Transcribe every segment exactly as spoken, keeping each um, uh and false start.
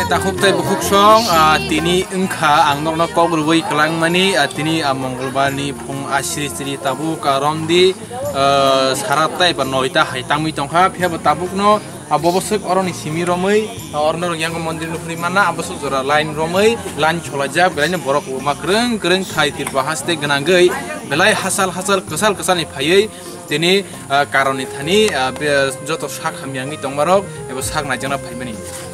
Takhuk tei bukhuk song, ah, tini wngkha ang nokno kok rwui kwlangmani, ah, tini, ah, Mongolbar ni phung asri sri tabuk, ah, romdi, ah, sara tai ba noita hai tangwi tongkha, phiya bo tabukno, ah, bo bwswk oroni simi romwi, ah, orno rwngyango mondir nukhungwi manna, ah, bwswk jora line romwi, line cholaijak, belaino borok kwbangma kwrwng kwrwng thai Tripura haste gwnangwi, belai hachal hachal kwchal kwchalni phaiwi, tini, ah, karoni thani, ah, be, joto sak hamya wngwi tongmarok ebo sak naijakna phaimani.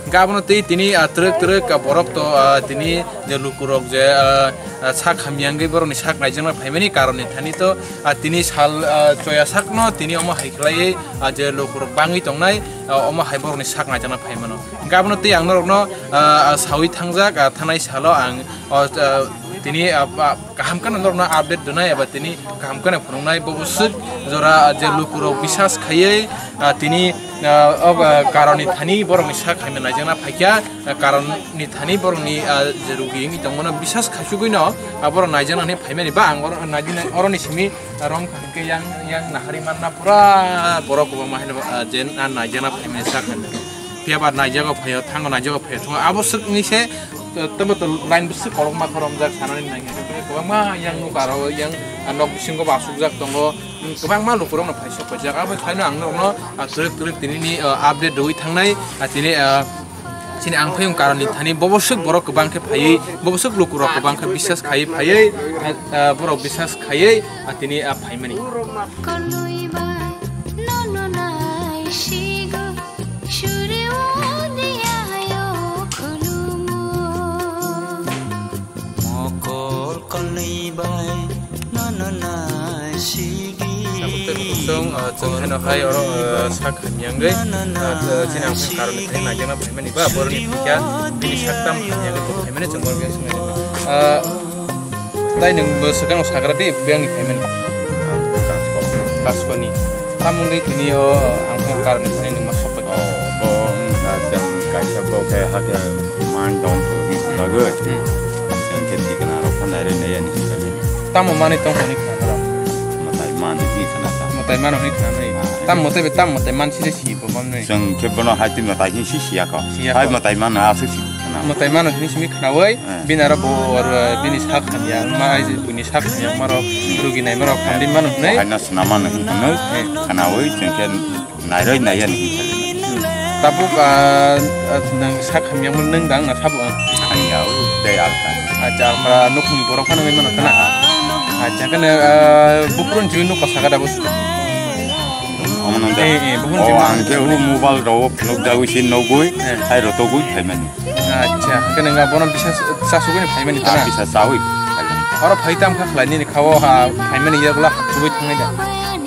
Hwnkhe abono tei tini, ah, twrwk twrwk, ah, borok to, ah, tini je lukurok je, ah, ah, sak hamya wngwi borokni sak naijakna phaimani karoni thani to, ah, tini sal, ah, choya sakno tini omo hai khlaiwi, ah, je lukurok bangwi tongnai, ah, omo hai borokni sak naijakna phaimano. Hwnkhe abono tei ang norokno, ah, ah, saui thangjak, ah, thanai salo ang, oh, ah, tini, ah, ah, kaham kheno norokno update rwnai eba tini kaham kheno phunuknai, bo bwswk jora je lukurok bisas khaiwi, ah, tini, ah, o, ah, karoni thani borokni sak hamya naijakna phaikha, ah, karoni thani borokni, ah, je rugi wngwi tongmano bisas khaichugwino, ah, borok naijakna hinwi phaimani ba ang oro naijak-, oroni simi, ah, romkha hwnkhe yang, yang nahari manna pura borok kwbangma haino, ah, je, ah, naijakna phaimani sak hamya. Phiya ba naijago phaio, thango naijago phaio, thango abo swk wngwi se, to-, tobo to line bwswk kolokma khoromjak sanani nangya, kwbangma yang nukha aro yang, ah, nok bisingo bo asukjak tongo, kwbangma lukurokno phaisok paijak. Abo thaino ang norokno, ah, twrwk twrwk tinini, ah, update rwui thangnai, ah, tini, ah, chini ang phayung karoni thani bo bwswk borok kwbang khe phaiwi, bo bwswk lukurok kwbang khe bisas khaiwi phaiwi, ah, ah, borok bisas khaiwi, ah, tini, ah, phaimani. Mokol kolwi bai nono naisigi. Tabuk tei bukhuk song, ah, chwng haino hai oro, ah, sak hamya wngwi, ah, chini ang phai karoni thani naijakna phaimani ba boroni phikya bini sak tam hamya wngwi bo phaimani chwng borok yang swngwi. Ah, Tai nwng bo swkang sagra di, biyang ni phaimani. Kaskoni. Tamo wngwi tini o ang phai karni thani nwng ma sokpai. Oh, bo wngkha chwng kaisa bo khe hakhe man dong thung bagwi. Hmm. Chwng khe tikna rok phan nai rw nai ani kami. Tamo manwi tong hwnwi khna rok. Mwtai man hwnwi khna ta. Mwtai man hwnwi khna nai. Ah. Tamo mwtai be tamo mwtai man sini si bo bam nai. Chwng khe bono hai twi mwtai hin si siya ko. Siya ko. Hai mwtai man aswk si khna. Mwtai man hwnwi simi khnawi. Eh. Bini aro bo, aro bini sak hamya wngma, ai je buini sak hamya wngma rok, rugi naima rok, hamdi mano hwnwi. Haino swnam mano hwnwi khwnawi chwng khe nairoi naiya ni hwnwi. Tabuk, ah, ah, nwng sak hamya wngma nwng dang na sabo ang? Hamya o tei alka. Acha, alka nukhungni borok phano wngwi mano khna? Acha, khe, ah, buphuru ni simi nukha saka da bo? Omo nang da? Eh, eh, buphuru ni simi. Oh, ang khe o mobile rok nukjagwi se nugwi, eh, hai rotogwi phaimani. Acha, hwnkhe nwng bono bisa chasugwi phaimani ta na? Ah, bisa chawi phaimani. Oro phai tam kha khlai nini kha o ha phaimani yak la chugwi thangnai da.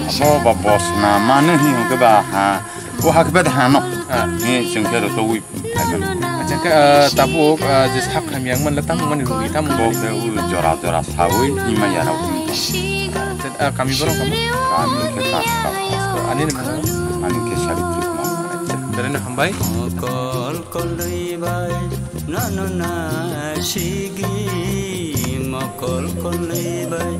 Abo ba bosna mano hi hwnkhe ba ha. O ha khe ba ha no. Ah. Ni chwng khe rotogwi phaimani. Acha, hwnkhe, ah, tabuk, ah, je sak hamya wngmani le tamo mani rwgwi tamo. Bo khe o jora jora sawi ima yarok. Ah, kami borok kamo? Kami khe Kaskau. Ani ni mung? Ani khe Sabitri Kumar. Acha, belai no hambai. Mokol kolwi bai nono naisigi, mokol kolwi bai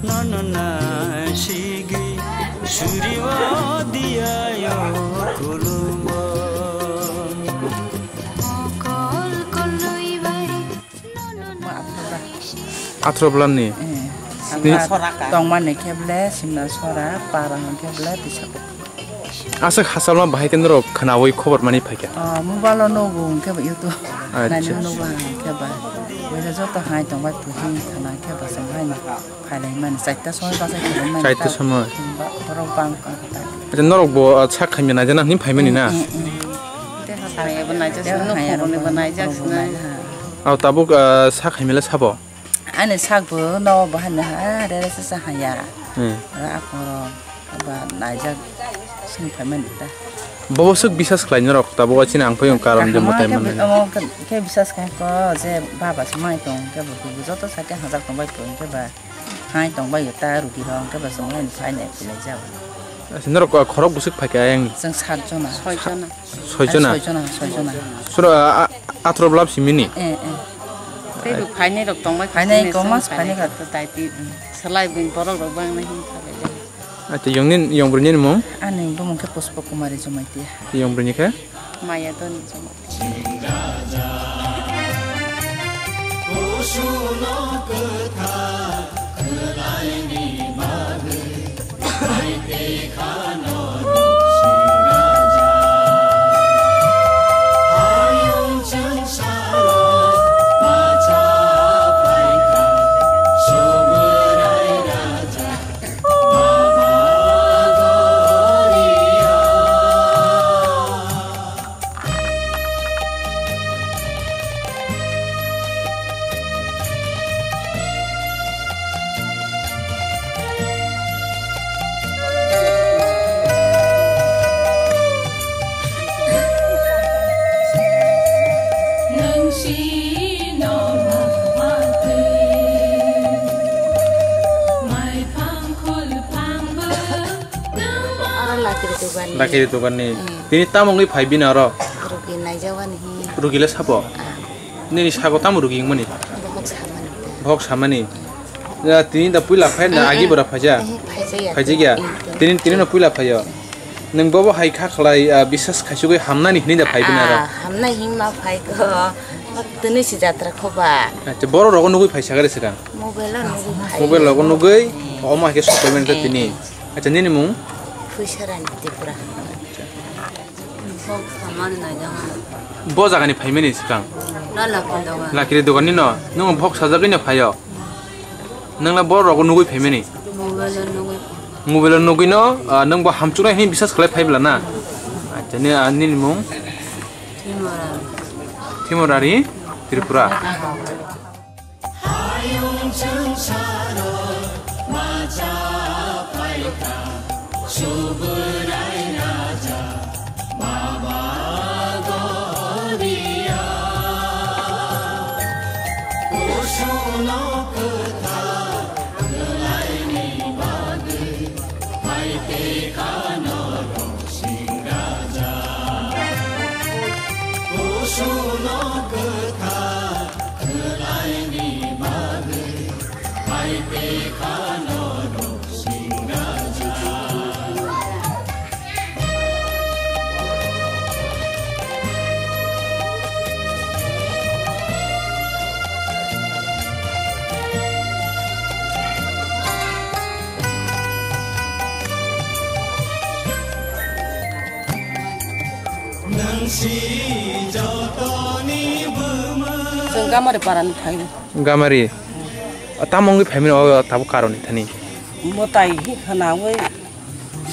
nono naisigi, suriwa diya yo khulumbo. Mokol kolwi bai. Athro bwlam ni? Eh. Ni- Tongmani khe ble, Simna Sora, para hwn khe ble, Tisakoti. Aswk hachal ma bahai khe norok khwnawi khobor mani phaikha? Oh, mobile o nugo hwnkhe ba YouTube. Acha. Naina nugo hwnkhe ba. Wngkhe joto hai tongbai, puhi khana khe ba chwng hai no. Phailai mani, chaita somoi bachai phailai mani. Chaita somoi. Ba-, borok bang kha kha. Acha, norok bo, ah, sak khaimya naijana hwnwi phaimani na? Mm, mm, mm. Tei ha phaiya bo naijak sina, nukhung rokni bo naijak sina. Abo tabuk, ah, sak khaimya le sabo? Ani sak bo no bo hani ha, re re sa sa haya. Hmm. Ra akhoro ba naijak sini phaimani ta. Bo swk bisas khlai norok tabuk chini ang phai karon de motai mano. Omo khe bisas khai ko je baba se mai tong khe bo joto sa khe hajak tong bai tong khe ba. Hai tong bai ta rugi rong khe ba song lai phai nai philai jao. Acha, norok, ah, khorok bwswk phai kha ayang ni? Chwng sat jona. Soi jona. Soi jona? Soi jona, soi jona. Sura, ah, ah, athro blab simi ni? Eh, eh. Tei bo phainai rok tong bai. Phainai koma phainai kha. Salai bini borok rok bang nai hin kha. Acha, yong ni, yong bwrwi ni mung? Ani bumung khe Pushpa Kumari Jamatia. Yong bwrwi ni khe? Maya Doni Jamatia. Aro lakiri dogan ni. Lakiri dogan ni. Hmm. Tini tamo wngwi phai bini oro? Rugi naijawani hi. Rugi le sabo? Ah. Nini sago tamo rugi wngmani? Bohok samani. Bohok samani. Ya, tini da puila phai na agi bora phaija? Eh, phaijakya. Phaijakya? Eh, tini, tini no puila phaio. Nwng bobo hai kha khlai, ah, bisas khaisugwi hamnani hinwi da phai bini oro? Ah, hamnai himma phai ko. Tini si jatra khoba. Acha, borok rogo nugwi phai sagari sira? Mobile o nugwi phai. Mobile rogo nugwi, omo hai khe sokoi mani khe tini. Acha, nini mung? Phuisarani Tripura. Bo jagani phaimani swkang? Lakiri dogan ni no? Nwng bok sajagwi no phaio? Nwng la borok rogo nugwi phaimani? Mobile o nugwi no, ah, nwng bo hamchuknai hinwi bisas khlai phai bwla na? Acha, ni, ah, nini mung? Thimorari. Thimorari Tripura. Hayung chwngsaro macha phaikha Subrai Raja Baba Goria. Kusuno kwthar khlaini bagwi phaikha norok sing raja. Kusuno kwthar khlaini bagwi phaikha norok sing raja. Chwng Gamari parani phai. Gamari. Tamo wngwi phaimani o tabuk karoni thani? Mwtai hi khwnawi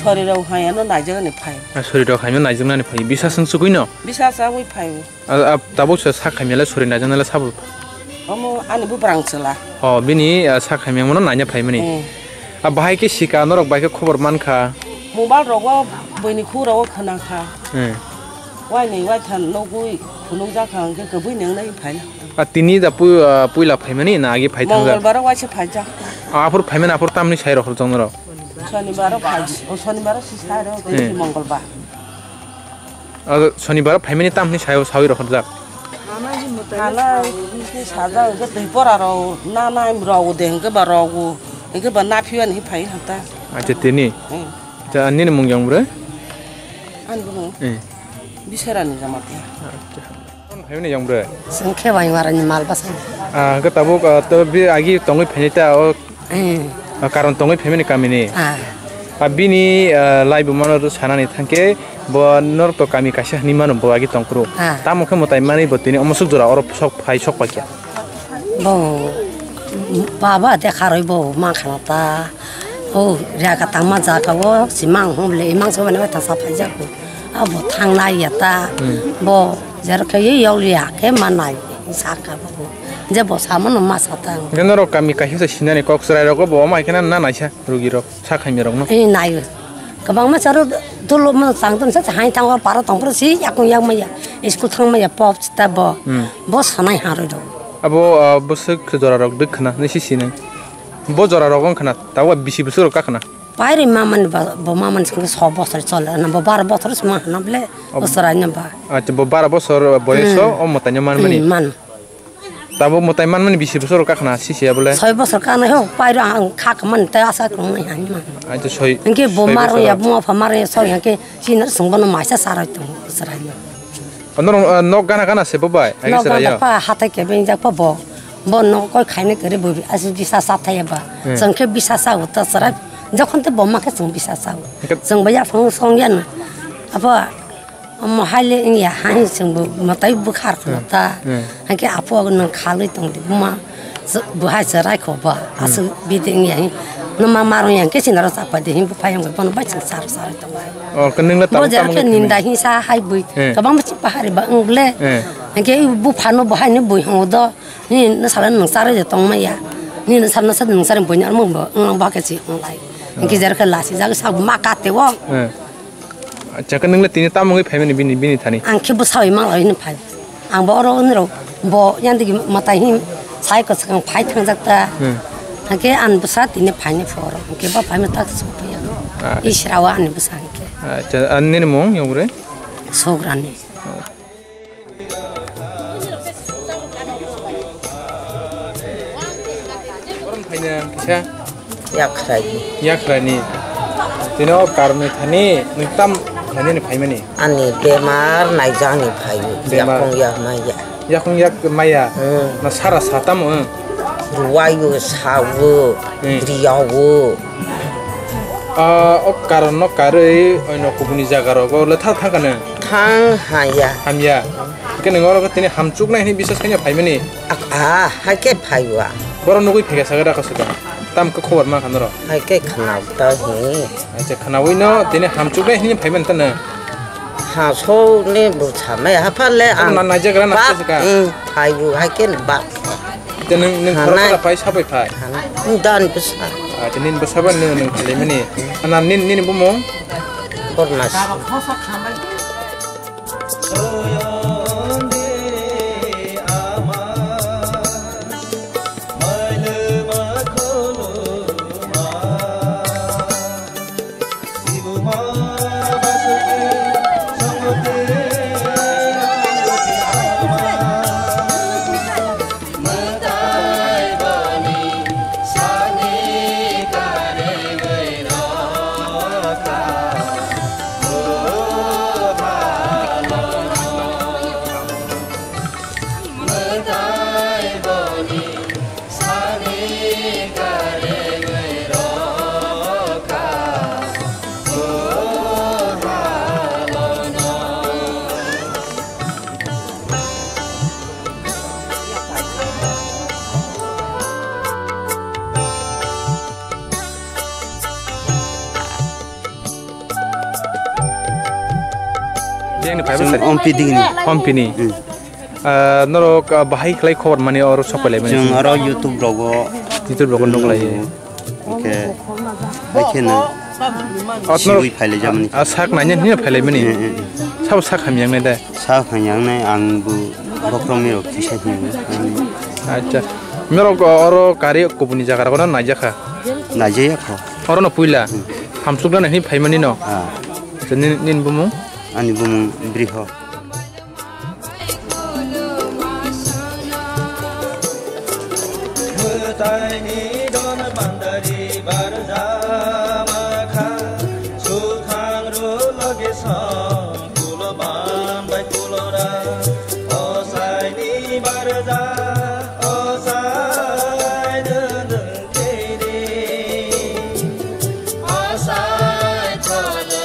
sorirok hai ano naijaknani phai. Ah, sorirok hai ano naijaknani phai. Bisa chwng chugwi no? Bisa chawi phai. Ah, ah, tabuk sa, sa khaimya le sori naijaknai le sabo? Omo ani bubrang chwla. Oh, bini, ah, sa khaimya mono naina phaimani. Hmm. Ah, bahai khe sika norok bai khe khobor mankha. Mobile rogo buini khuk rogo khwnakha. Hmm. Waini waithan nugwi phunukjakha hwnkhe kwbwini wngnai phaina. Ah, tini da pui-, ah, puila phaimani na agi phai thangjak? Mongolbar o waisa phaijak. Ah, aphuru phaimani aphuru tamni sai rok horjak norok? Shonibar o phai, o shonibar o si sai rok, hmm, tini Mongolbar. Ah, shonibar o phaimani tamni sai o sawi rok horjak? Hala hwnkhe sajak hwnkhe twi pora rok na nai rok de hwnkhe ba rok o hwnkhe ba na phiya ni phai hata. Acha tini. Hmm. Acha nini mung yang bre? Ani buno. Eh. Bisarani Jamatia. Acha. Phai mani yang bre? Sengkhe bai warani mal basa. Ah, hwnkhe tabuk, ah, to bi agi tongwi phaini ta o, eh, ah, karon tongwi phaimani kamini. Ah. Ah, bini, ah, laibu mano sanani thangkhe bo norok to kami kaisa hinwi mano bo agi tongphuru. Ah. Tamo khe mwtai manwi bo tini omo suk jora oro sok phai sok paikha. Bo baba de kharwi bo mankha ta. O riya ka tangma jaga o simang hum le imang so bana ta sa phai jago. Abo thangnai ya ta. Hmm. Bo jero khe ye yol ya khe manai saka bo. Je bo samano ma sa ta. Hwnkhe norok kami kaisa se sinani kok chwrai rogo bo omo hai kheno na naisa rugi rok sa khaimya rokno. E nai. Kwbangma charo dolo ma chang ton sa hai thango para tong pro si yakung yak maya. School thang maya pop ta bo. Hmm. Bo sanai haroi do. Abo, ah, bwswk jora rok dwkhwna nisi sinai. Bo jora rok wngkhwna tabo bisi bwswk rok kakhwna. Pairwi mamani ba, bo mamani songkhe so bosor chole, na bo baro bosor se ma hana bole, o chwraino ba. Acha, bo baro bosor boyoso, hmm, o mwtaino manmani. Hmm, man. Tabo mwtai manmani bisi bosor kakhna sisi ya bole? Soi bosor kanai ho, pairo ang kha khamani tei asa khlai hai man. Acha, soi. Hwnkhe bo soi maro bosor ya, o. Bo pha maro ya, soi hwnkhe chini songbono maisa sarai tongo, chwraino. Norok, ah, nok gana gana se bo bai? Hai nok se gana rayo? Pa hatai kebe ingjak pa bo. Bo nok koi khaina kere bo asu bisa sa thaya ba. Hmm. Chwng khe bisa sa uta chwrai. Jokhon te bo ma khe chwng bisa sa u. Hingke chwng bo yaphang song yan. Apa, omo hai le wngya, hai chwng bo mwtai bwkhar khwna ta. Hmm. Hingke apo nang khalwi tong di buma. Bo hai chwrai kho ba. Hmm. Aswk bidi wngya hi. No ma marung yang khe sinaro chapa di hi bo phai yang bono bai chwng sar sar tong bai. Oh, khe nwng le bo tamo jera tamo khe khe ninda hi sa hai bui. Hmm. Kabang bisi pahari ba wng le. Hmm. Hingke bo phano bo hai ni bui hong do. Ni na sala nang sar je tong maya. Ni na sala sa nang sar bui ni armo bo wng ba khe si wng lai. Hingke jera khe lasi jak sa ma ka te wo. Hmm. Acha, khe nwng le tini tamo wngwi phaimani bini, bini thani? Ang khe bwsa bai mang lai hwnwi phai. Ang bo oro hwnwi rw, bo yang digi mwtai hwn sai kwchwng phai thangjak ta. Hmm. Hwnkhe ang bwsa tini phaini phoro. Hwnkhe bo phaima tak sophiya. Ah. Israo ani bwsa hwnkhe. Acha, ani nini mung yong bre? Sograni. Borom phaina kisa? Yakhrai. Yakhrai ni. Tino karmi thani nwng tam thani ni phaimani? Ani bemar naijani phaio. Bemar. Yakung yak maya. Yakung yak maya. Hmm. Na sara sa tamo, eh? Ruwaio, sawo, hmm, riyawo. Ah, o karon no karwi oino kubuni jaga rogo le thang thang kane? Thang haya. Hamya. Hwnkhe nwng oro khe tini hamchuknai hwnwi biswas khaina phaimani? Ak-, ah, hai khe phaiwa. Borok nugwi phaikha sakhe rakha suka. Tam khe khobor mankha norok? Hai khe khna ta hi. Acha, khnawi no tini hamchuknai hwnwi phaimani ta nwng? Ha, so le bwsa mai ha pha le ang na-, naijagra na bak, khe suka. Hmm, phaibu hai khe bak. Te nwng, nwng khoroksa phai sabai phai? Hanai. Nwng dan bwsa. Ah, te nini bwsa ba nwng, nwng khalimani. Ana nini, nini bumung? Bormas. Yang ni phai bwsai? Chwng Ompi digini. Ompi ni. Hmm. Ah, norok, ah, bahai khlai khobor mani oro sok pailai mani. Chwng oro YouTube rogo. YouTube rogo nuk lai. Oke. Hai kheno. Siwi phailai jamani. Ah, sak nanya ni phailai mani. Hmm, hmm, hmm. Sabo sak hamyang nai da. Sak hamyang nai ang bu bokrok mirok kisa himo. Acha. Mirok oro kari kubuni jaga rogo na naijakha. Naijaya kho. Oro no puila. Hmm. Hamsuk na nai phaimani no. Ah. Acha, nin, nin bumung? Ani bumung Briho. Mwtaini don bandari barjama kha, sukhang ru loge song, kulo ban bai kulo ra, osaini barja, osai dun dun kiri, osai chole.